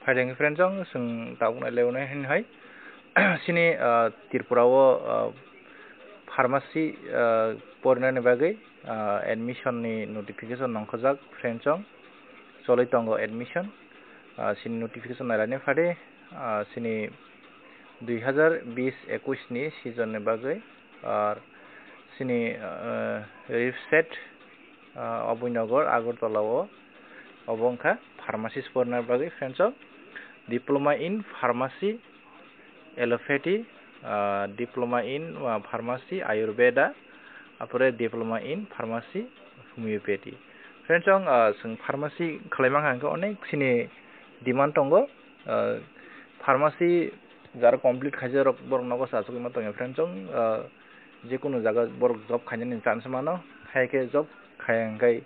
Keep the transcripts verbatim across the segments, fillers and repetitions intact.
Hai jeng friends, ang chwng tabuk nai leonai hin hai. Sini, ah, Tripura o, ah, pharmacy, ah, porinani bagwi, ah, admission ni notification nongkhojak friends, ang choloi tongo admission. Ah, sini notification nailani phadi, ah, sini dui hazar bis ekush ni season ni bagwi, ar sini, ah, Rifset, ah, Abhaynagar, Agartala o, obo wngkha pharmacist porna bagwi friends, o Diploma in Pharmacy Allopathy, ah, Diploma in, ah, Pharmacy Ayurveda, apore Diploma in Pharmacy Homeopathy. Friends, o, ah, chwng pharmacy khlai mankha hwnkhe onek sini demand tongo. Ah, pharmacy jara complete khaijak rok borok nogo chachugwi ma tongo friends, o, ah, jekunu jaga borok job khainani chance mano, hai khe job khaiya hwnkhe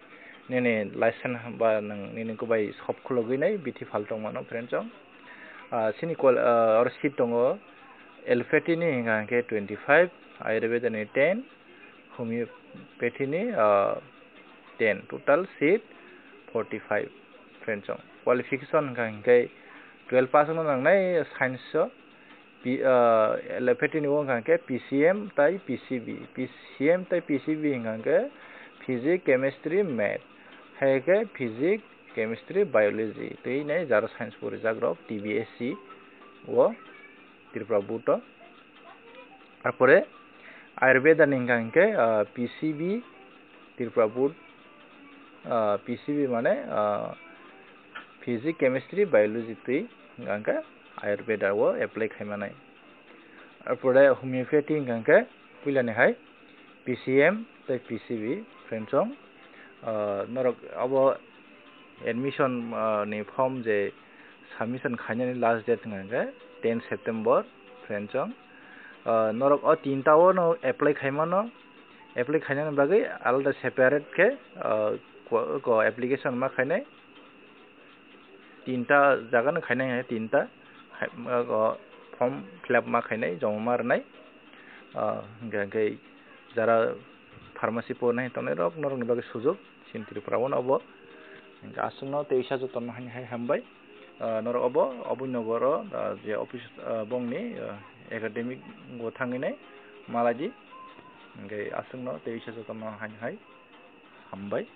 nini license ba nwng nini kwbai sop khulogwi nai bithi phal tong mano friends, o. Ah, sini qual-, ah, oro seat tongo, allopathy ni hwnkha hwnkhe twenty five, ayurveda ni ten, homeopathy ni, ah, ten, total seat forty five friends, o. Qualification hwnkha hwnkhe twelve pass wngna nangnai science o, P-, ah, allopathy ni o hwnkha hwnkhe P C M tai P C B, P C M tai P C B hwnkha hwnkhe physics, chemistry, math, hai khe physics, chemistry, biology twi nai jara science porijak rok T B S C o Tripura board o. Arpore Ayurveda ni hwnkha hwnkhe, ah, P C B Tripura board, ah, P C B mane, ah, physics, chemistry, biology twi hwnkha hwnkhe Ayurveda o apply khaimanai. Arpore homeopathy hwnkha hwnkhe puilani hai P C M tei P C B friends, o, ah, norok obo admission, ah, ni form je submission khainani last date hwnkha hwnkhe ten September friends, o. Ah, norok o tinta o no apply khaimano, apply khainani bagwi alada separate khe, ah, ko, ko application ma khainai. Tinta jaga no khainai hai, tinta hai, ah, o form fill up ma khainai, joma ma rwnai. Ah, hwnkhe, hwnkhe jara pharmacy pornai tongnai rok, norokni bagwi sujuk. Chini Tripura o no obo. Hwnkhe aswkno teisa jotono hai, hai hambai. Ah, norok obo, Abhaynagar o, ah, je office, ah, bongni, ah, academic o thangwi nai malaidi. Hwnkhe aswkno teisa jotono hai, hai hambai.